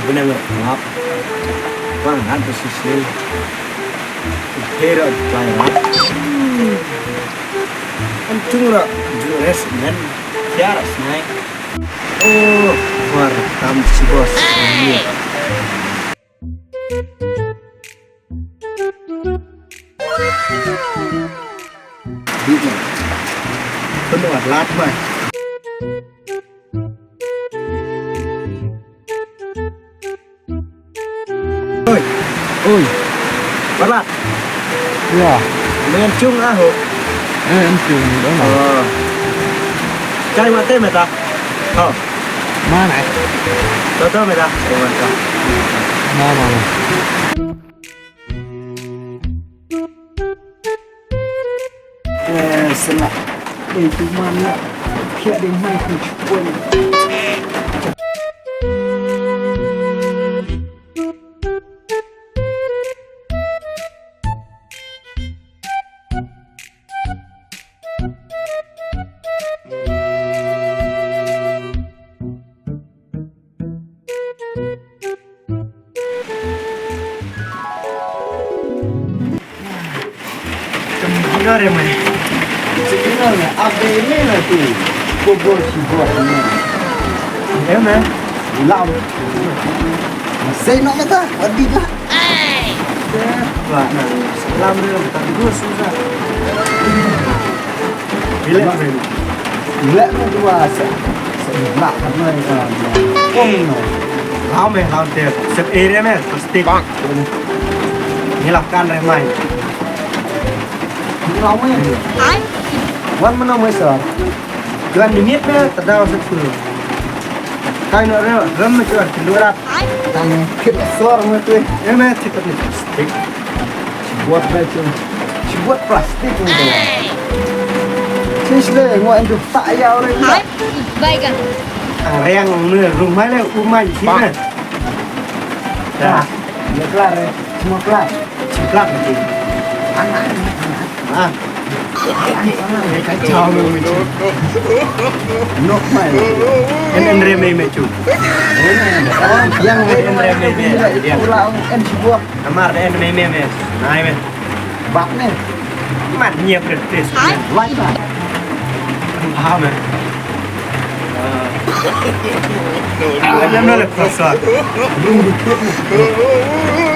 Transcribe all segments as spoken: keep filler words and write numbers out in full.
Buna ngat ngap. Bang han tu sisil. Pero pai ngap. An tung ra ju res men. Tiar snai. Oh, war tam si bos. Bit na. Penuh lat mai. Oi. Oi. Balat. Ya. Main cung ah ho. Eh, em cung dah. Oh. Cari mata mata. Oh. Mana? Toto mata. Cari mata. Mana? Eh, sena. Eh, tu mana? Pia ding mai ku chupon. Kemana re mai? Sebenarnya apa ini nanti? Bobor si bos ini. Ya, man. Lam. Saya nak kata, wadi lah. Wah, nah, lam re, tak bagus, susah. Relax, man. Relax, man, tu lah. Sa-, sa-, nak, kan, man, kan. Kong, no. Lam, man, lam, te. Sep area, man, plastik. Ni lah, kan, re, man. Lam, man. Wan, mana, man, sa. Tuan, minit, man, tadau, sep, tu. Kai, no, re, rem, man, tuan, kendurat. Tang kit sor mo tu. Eh, me, kit plastik. Buat baju. Buat plastik mo tu. Sis le, ngo endu tak ya orang. Hai, baik kan. Ang reng mo rumah le, umai sini. Dah. Ya, kelar, eh. Semua kelar. Cakap lagi. Anak, anak, anak. Ah. Kacau lu, Micu. Nok mai. En, en remei, Micu. Yang en remei, Micu. Ulang en sebuah. Amar en remei, Micu. Nai, Micu. Bak ni. Mat nyep red face. Wai bak. Paham, Micu. Alam na le pasal.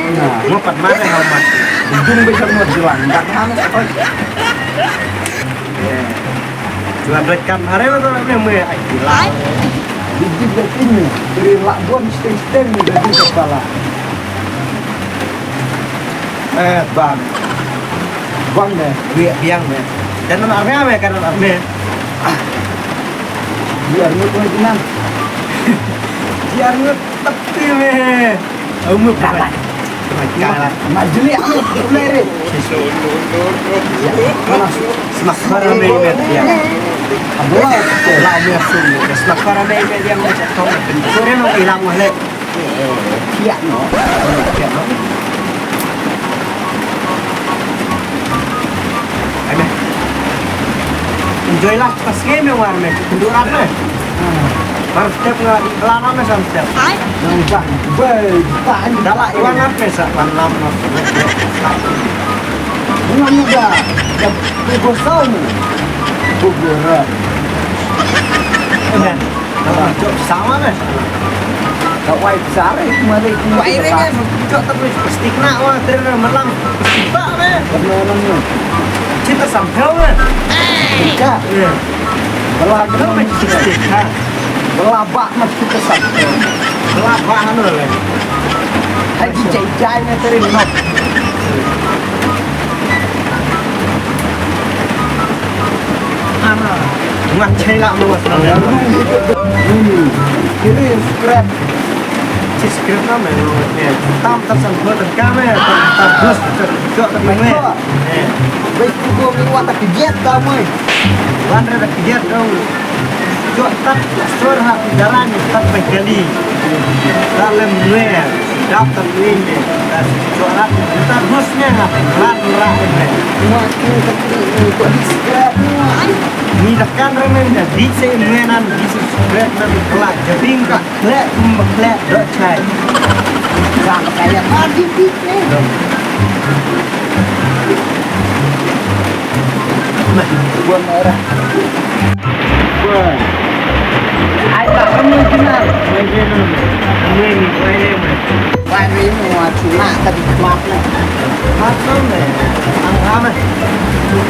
Nah, gua pat mana hal mat. Dung be sama jelang. Enggak mana. Jual dekat hari itu namanya me ai gila. Di di ini dari Labuan steng-steng dari kepala. Eh, bang. Bang deh. Biang, biang deh. Dan anak me, kan anak me. Biar ngut lagi nang. Biar ngut tapi me. Umu dapat. Kalah. Majuli aku mulai re. Semak para me me dia. Abula. Lau me sum. Semak para me me dia macam kau. Sore no ilang wale. Piano. Piano. Enjoy lah, pas game yang war me, kendurat me. Mar step nga, lama me sam step. Nang bang, bang, bang. Dala iwan ap me sa, pan lam no. Bunga muda, ya, bubur saum. Bubur. Amen. Jok sama me. Ka wai sare mari ku wai re me. Jok tapi stick na wa ter malam. Stick ba me. Kita sampai me. Ka. Bela me stick ha. Bela ba me kita sampai. Bela ba anu le. Hai jai jai me ter no. Ana. Ngat chai la mo. Kiri scrap. Chi scrap na me. Tam tam san ko tam ka me. Tam bus tam jok tam me. Bai tu go mi wa ta kiet ta mo. Wan re ta kiet dong. Jok tat sor ha daran tat bai kali. Dalam me. Dap tat me. Jok rat tat bus me. Rat rat me. Wa tu ta ki ko scrap. Ni Tekan remen da bit se mwenan bit se spread na bit kelak jabing ka khlek kum khlek dok chai. Bang kaya mati bit se. Buang merah. Buang. Ai tak kamu kenal. Ini, ini. Wari mo at na ka di kwak na. Matang ne. Ang ama.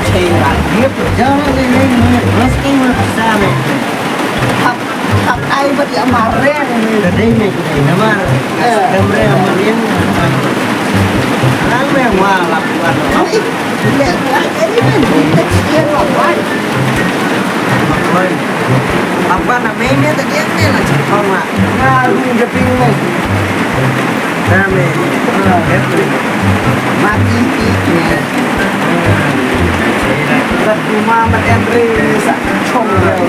Chera. Yep. Jangan ini ini. Mesti mo sa ne. Hap hap ai ba di amare ne. Kadai ne kadai namar. Eh. Kamre amare. Nang me wa lap wan. Ai. Apa na mei mei ta diang mei la chapang ma. Nga lu jeping mei. Na mei. Mati ti mei. Rat rumah mat entry sa chong leo.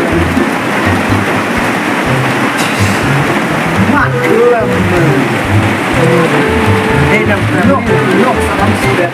Mat lem. Hei nam. Nok nok salam sudah.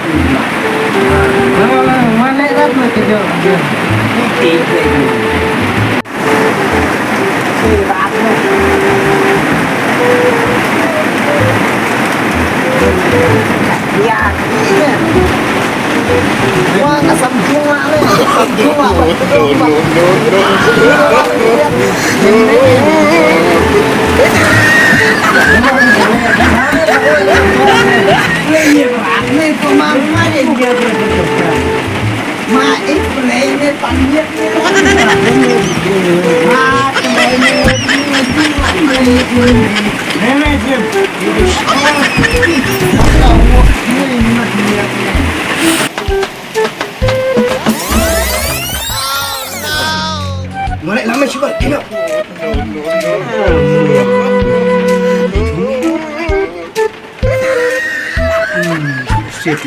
Shit.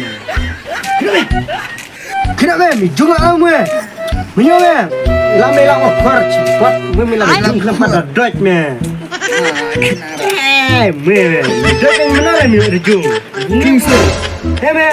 Kena me, mi jung alam me. Menyo me. Lam me lam okor chipot me mi lam jung kena pada doj me. Eh, me me. Doj me mana le mi rejung. King se. Eh me.